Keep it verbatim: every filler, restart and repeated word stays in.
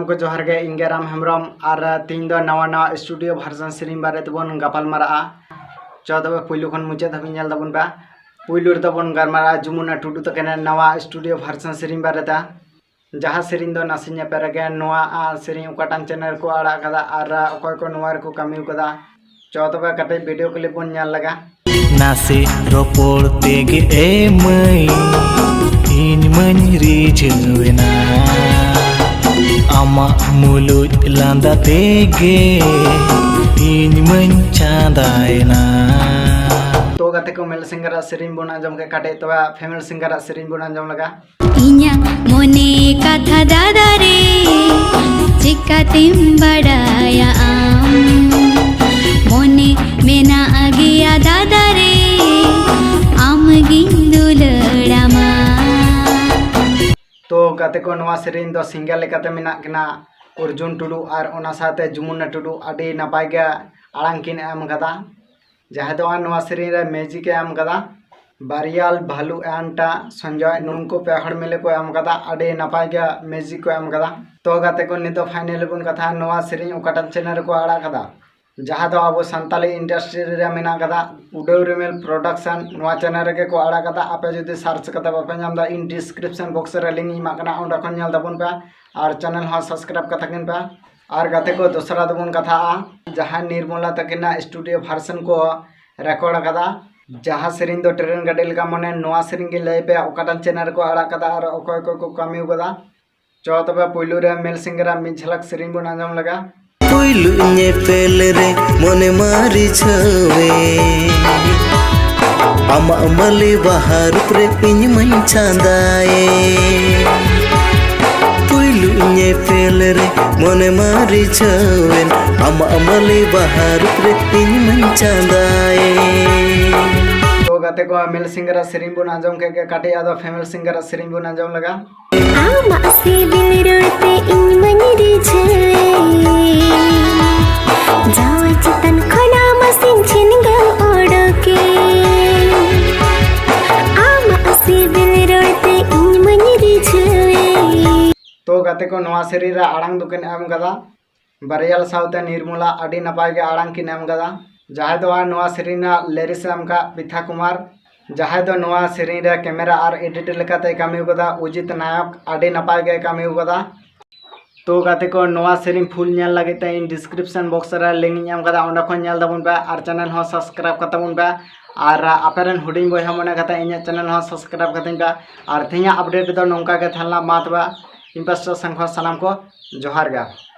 ᱜᱚ ᱡᱚᱦᱟᱨ ᱜᱮ, ᱤᱧ ᱜᱮ ᱨᱟᱢ ᱦᱮᱢᱵᱨᱚᱢ᱾ ᱟᱨ ᱛᱤᱦᱤᱧ ᱫᱚ ᱱᱟᱣᱟ ᱱᱟᱣᱟ ᱥᱴᱩᱰᱤᱭᱳ ᱵᱷᱟᱨᱥᱚᱱ ᱥᱮᱨᱮᱧ ᱵᱟᱨᱮ ᱛᱮᱵᱚᱱ ᱜᱟᱯᱟᱞ ᱢᱟᱨᱟᱜᱼᱟ᱾ ᱪᱚ ᱛᱚᱵᱮ ᱯᱩᱭᱞᱩ ᱠᱷᱚᱱ ᱢᱩᱪᱟᱹᱫ ᱫᱷᱟᱹᱵᱤᱡ ᱧᱮᱞ ᱛᱟᱵᱚᱱ ᱯᱮ᱾ ᱯᱩᱭᱞᱩ ᱨᱮᱫᱚ ᱵᱚᱱ ᱜᱟᱞᱢᱟᱨᱟᱜᱼᱟ ᱡᱩᱢᱩᱱᱟ ᱴᱩᱰᱩ ᱛᱟᱹᱠᱤᱱᱟᱜ ᱱᱟᱣᱟ ᱥᱴᱩᱰᱤᱭᱳ ᱵᱷᱟᱨᱥᱚᱱ ᱥᱮᱨᱮᱧ ᱵᱟᱨᱮᱛᱮ, ᱡᱟᱦᱟᱸ ᱥᱮᱨᱮᱧ ᱫᱚ ᱱᱟᱥᱮ ᱧᱮᱯᱮ ᱨᱮᱜᱮ᱾ ᱱᱚᱣᱟ ᱟᱜ ᱥᱮᱨᱮᱧ ᱚᱠᱟᱴᱟᱝ ᱪᱮᱱᱮᱞ ᱨᱮᱠᱚ ᱟᱲᱟᱜ ᱠᱟᱫᱟ ᱟᱨ ᱚᱠᱚᱭ ᱠᱚ ᱱᱚᱣᱟ ᱨᱮᱠᱚ ᱠᱟᱹᱢᱤ ᱠᱟᱫᱟ, ᱪᱚ ᱛᱚᱵᱮ ᱠᱟᱹᱴᱤᱡ ᱵᱷᱤᱰᱤᱭᱳ ᱠᱞᱤᱯ ᱵᱚᱱ ᱧᱮᱞ ᱞᱮᱜᱟ᱾ ᱱᱟᱥᱮ ᱨᱚᱯᱚᱲ ᱛᱮᱜᱮ ᱮ ᱢᱟᱹᱭ, ᱤᱧ ᱢᱟᱹᱧ ᱨᱤᱡᱷᱟᱹᱣ ᱮᱱᱟ᱾ ᱟᱢᱟᱜ ᱢᱩᱞᱩᱡ ᱞᱟᱸᱫᱟ ᱛᱮᱜᱮ ᱤᱧ ᱢᱟᱹᱧ ᱪᱟᱸᱫᱟᱭᱮᱱᱟ᱾ ᱛᱚ ᱜᱟᱛᱮ ᱠᱚ, ᱢᱮᱞ ᱥᱤᱝᱜᱟᱨᱟᱜ ᱥᱮᱨᱮᱧ ᱵᱚᱱ ᱟᱸᱡᱚᱢ ᱠᱮᱫ ᱠᱟᱹᱴᱤᱡ, ᱛᱚᱵᱮ ᱯᱷᱤᱢᱮᱞ ᱥᱤᱝᱜᱟᱨᱟᱜ ᱥᱮᱨᱮᱧ ᱵᱚᱱ ᱟᱸᱡᱚᱢ ᱞᱮᱜᱟ᱾ ᱤᱧᱟᱹᱜ ᱢᱚᱱᱮ ᱠᱟᱛᱷᱟ ᱫᱟᱫᱟ ᱨᱮ, ᱪᱤᱠᱟᱹᱛᱮᱢ ᱵᱟᱲᱟᱭᱟ ᱟᱢ? ᱢᱚᱱᱮ ᱢᱮᱱᱟᱜ ᱜᱮᱭᱟ ᱫᱟᱫᱟ ᱨᱮ, ᱟᱢ ᱜᱤᱧ ᱫᱩᱞᱟᱹᱲᱟᱢᱟ᱾ ᱛᱚ ᱜᱟᱛᱮ ᱠᱚ, ᱱᱚᱣᱟ ᱥᱮᱨᱮᱧ ᱫᱚ ᱥᱤᱝᱜᱟᱨ ᱞᱮᱠᱟᱛᱮ ᱢᱮᱱᱟᱜ ᱠᱤᱱᱟ ᱚᱨᱡᱩᱱ ᱴᱩᱰᱩ ᱟᱨ ᱚᱱᱟ ᱥᱟᱶᱛᱮ ᱡᱩᱢᱩᱱᱟ ᱴᱩᱰᱩ᱾ ᱟᱹᱰᱤ ᱱᱟᱯᱟᱭ ᱜᱮ ᱟᱲᱟᱝ ᱠᱤᱱ ᱮᱢ ᱠᱟᱫᱟ᱾ ᱡᱟᱦᱟᱸᱭ ᱫᱚ ᱱᱚᱣᱟ ᱥᱮᱨᱮᱧ ᱨᱮ ᱢᱤᱣᱡᱤᱠ ᱮ ᱮᱢ ᱠᱟᱫᱟ ᱵᱟᱨᱤᱭᱟᱞ ᱵᱷᱟᱞᱩ ᱮᱱᱴᱟ ᱥᱚᱧᱡᱚᱭ, ᱱᱩᱠᱩ ᱯᱮ ᱦᱚᱲ ᱢᱤᱞᱮ ᱠᱚ ᱮᱢ ᱠᱟᱫᱟ᱾ ᱟᱹᱰᱤ ᱱᱟᱯᱟᱭ ᱜᱮ ᱢᱤᱣᱡᱤᱠ ᱠᱚ ᱮᱢ ᱠᱟᱫᱟ᱾ ᱛᱚ ᱜᱟᱛᱮ ᱠᱚ, ᱱᱤᱛᱚᱜ ᱯᱷᱟᱭᱱᱮᱞ ᱵᱚᱱ ᱠᱟᱛᱷᱟ, ᱱᱚᱣᱟ ᱥᱮᱨᱮᱧ ᱚᱠᱟᱴᱟᱜ ᱪᱮᱱᱮᱞ ᱨᱮᱠᱚ ᱟᱲᱟᱜ ᱠᱟᱫᱟ, ᱡᱟᱦᱟᱸ ᱫᱚ ᱟᱵᱚ ᱥᱟᱱᱛᱟᱞᱤ ᱤᱱᱰᱟᱥᱴᱨᱤ ᱨᱮ ᱢᱮᱱᱟᱜ ᱠᱟᱫᱟ, ᱩᱰᱟᱹᱣ ᱨᱤᱢᱤᱞ ᱯᱨᱚᱰᱟᱠᱥᱚᱱ᱾ ᱱᱚᱣᱟ ᱪᱮᱱᱮᱞ ᱨᱮᱜᱮ ᱠᱚ ᱟᱲᱟᱜ ᱠᱟᱫᱟ᱾ ᱟᱯᱮ ᱡᱩᱫᱤ ᱥᱟᱨᱪ ᱠᱟᱛᱮ ᱵᱟᱯᱮ ᱧᱟᱢ ᱮᱫᱟ, ᱤᱧ ᱰᱤᱥᱠᱨᱤᱯᱥᱚᱱ ᱵᱚᱠᱥ ᱨᱮ ᱞᱤᱝᱠ ᱤᱧ ᱮᱢᱟᱜ ᱠᱟᱱᱟ, ᱚᱸᱰᱮ ᱠᱷᱚᱱ ᱧᱮᱞ ᱛᱟᱵᱚᱱ ᱯᱮ᱾ ᱟᱨ ᱪᱮᱱᱮᱞ ᱦᱚᱸ ᱥᱟᱵᱥᱠᱨᱟᱭᱤᱵ ᱠᱟᱛᱟ ᱠᱤᱱ ᱯᱮ᱾ ᱟᱨ ᱜᱟᱛᱮ ᱠᱚ, ᱫᱚᱥᱨᱟ ᱫᱚᱵᱚᱱ ᱠᱟᱛᱷᱟᱜᱼᱟ, ᱡᱟᱦᱟᱸ ᱱᱤᱨᱢᱚᱞᱟ ᱛᱟᱹᱠᱤᱱᱟᱜ ᱥᱴᱩᱰᱤᱭᱳ ᱵᱷᱟᱨᱥᱚᱱ ᱠᱚ ᱨᱮᱠᱚᱨᱰ ᱟᱠᱟᱫᱟ, ᱡᱟᱦᱟᱸ ᱥᱮᱨᱮᱧ ᱫᱚ ᱴᱨᱮᱱ ᱜᱟᱹᱰᱤ ᱞᱮᱠᱟ ᱢᱚᱱᱮ᱾ ᱱᱚᱣᱟ ᱥᱮᱨᱮᱧ ᱜᱮ ᱞᱟᱹᱭ ᱯᱮ, ᱚᱠᱟᱴᱟᱜ ᱪᱮᱱᱮᱞ ᱨᱮᱠᱚ ᱟᱲᱟᱜ ᱠᱟᱫᱟ ᱟᱨ ᱚᱠᱚᱭ ᱚᱠᱚᱭ ᱠᱚ ᱠᱟᱹᱢᱤ ᱟᱠᱟᱫᱟ᱾ ᱪᱚ ᱛᱚᱵᱮ ᱯᱩᱭᱞᱩ ᱨᱮ ᱢᱮᱞ ᱥᱤᱝᱜᱟᱨᱟᱜ ᱢᱤᱫ ᱡᱷᱟᱞᱟᱠ ᱥᱮᱨᱮᱧ ᱵᱚᱱ ᱟᱸᱡᱚᱢ ᱞᱮᱜᱟ᱾ ᱯᱩᱭᱞᱩ ᱧᱮᱯᱮᱞ ᱨᱮ ᱢᱚᱱᱮ ᱢᱟ ᱨᱤᱡᱷᱟᱹᱣᱮ, ᱟᱢᱟᱜ ᱢᱟᱹᱞᱤ ᱵᱟᱦᱟ ᱨᱩᱯ ᱨᱮ ᱤᱧ ᱢᱟᱹᱧ ᱪᱟᱸᱫᱟᱭᱮ᱾ ᱯᱩᱭᱞᱩ ᱧᱮᱯᱮᱞ ᱨᱮ ᱢᱚᱱᱮ ᱢᱟ ᱨᱤᱡᱷᱟᱹᱣᱮᱱ, ᱟᱢᱟᱜ ᱢᱟᱹᱞᱤ ᱵᱟᱦᱟ ᱨᱩᱯ ᱨᱮ ᱤᱧ ᱢᱟᱹᱧ ᱪᱟᱸᱫᱟᱭᱮ᱾ ᱛᱚ ᱜᱟᱛᱮ ᱠᱚ, ᱢᱮᱞ ᱥᱤᱝᱜᱟᱨᱟᱜ ᱥᱮᱨᱮᱧ ᱵᱚᱱ ᱟᱸᱡᱚᱢ ᱠᱮᱫ ᱜᱮ, ᱠᱟᱹᱴᱤᱡ ᱟᱫᱚ ᱯᱷᱤᱢᱮᱞ ᱥᱤᱝᱜᱟᱨᱟᱜ ᱥᱮᱨᱮᱧ ᱵᱚᱱ ᱟᱸᱡᱚᱢ ᱞᱮᱜᱟ᱾ ᱟᱢᱟᱜ ᱥᱤᱵᱤᱞ ᱨᱚᱲ ᱛᱮ ᱤᱧ ᱢᱟᱹᱧ ᱨᱤᱡᱷᱟᱹᱣᱮᱱ, ᱡᱟᱶᱟᱭ ᱪᱮᱛᱟᱱ ᱠᱷᱚᱱᱟᱜ ᱢᱟᱥᱤᱧ ᱪᱷᱤᱱᱜᱟᱹᱣ ᱚᱰᱚᱠᱮᱱ᱾ ᱟᱢᱟᱜ ᱥᱤᱵᱤᱞ ᱨᱚᱲ ᱛᱮ ᱤᱧ ᱢᱟᱹᱧ ᱨᱤᱡᱷᱟᱹᱣᱮᱱ᱾ ᱛᱚ ᱜᱟᱛᱮ ᱠᱚ, ᱱᱚᱣᱟ ᱥᱮᱨᱮᱧ ᱨᱮ ᱟᱲᱟᱝ ᱫᱚᱠᱤᱱ ᱮᱢ ᱠᱟᱫᱟ ᱵᱟᱨᱭᱟᱞ ᱥᱟᱶᱛᱮ ᱱᱤᱨᱢᱚᱞᱟ, ᱟᱹᱰᱤ ᱱᱟᱯᱟᱭ ᱜᱮ ᱟᱲᱟᱝ ᱠᱤᱱ ᱮᱢ ᱠᱟᱫᱟ᱾ ᱡᱟᱦᱟᱸᱭ ᱫᱚ ᱱᱚᱣᱟ ᱥᱮᱨᱮᱧ ᱨᱮᱱᱟᱜ lyrics ᱮ ᱮᱢ ᱠᱟᱜ ᱯᱤᱛᱷᱟ ᱠᱩᱢᱟᱨ, ᱡᱟᱦᱟᱸᱭ ᱫᱚ ᱱᱚᱣᱟ ᱥᱮᱨᱮᱧ ᱨᱮ camera ᱟᱨ edit ᱞᱮᱠᱟᱛᱮᱭ ᱠᱟᱹᱢᱤ ᱠᱟᱫᱟ ᱚᱡᱤᱛ ᱱᱟᱭᱚᱠ, ᱟᱹᱰᱤ ᱱᱟᱯᱟᱭ ᱜᱮᱭ ᱠᱟᱹᱢᱤ ᱠᱟᱫᱟ᱾ ᱛᱚ ᱜᱟᱛᱮ ᱠᱚ, ᱱᱚᱣᱟ ᱥᱮᱨᱮᱧ full ᱧᱮᱞ ᱞᱟᱹᱜᱤᱫ ᱛᱮ ᱤᱧ description box ᱨᱮ link ᱤᱧ ᱮᱢ ᱠᱟᱫᱟ, ᱚᱸᱰᱮ ᱠᱷᱚᱱ ᱧᱮᱞ ᱛᱟᱵᱚᱱ ᱯᱮ ᱟᱨ channel ᱦᱚᱸ subscribe ᱠᱟᱛᱟᱵᱚᱱ ᱯᱮ᱾ ᱟᱨ ᱟᱯᱮ ᱨᱮᱱ ᱦᱩᱰᱤᱧ ᱵᱚᱭᱦᱟ ᱢᱚᱱᱮ ᱠᱟᱛᱮ ᱤᱧᱟᱹᱜ channel ᱦᱚᱸ subscribe ᱠᱟᱛᱤᱧ ᱯᱮ᱾ ᱟᱨ ᱛᱮᱦᱮᱧᱟᱜ update ᱫᱚ ᱱᱚᱝᱠᱟ ᱜᱮ ᱛᱟᱦᱮᱸ ᱞᱮᱱᱟ᱾ ᱢᱟ ᱛᱚᱵᱮ, ᱤᱧ ᱯᱟᱥᱴᱟ ᱥᱮᱱ ᱠᱷᱚᱱ ᱥᱟᱱᱟᱢ ᱠᱚ ᱡᱚᱦᱟᱨ ᱜᱮ᱾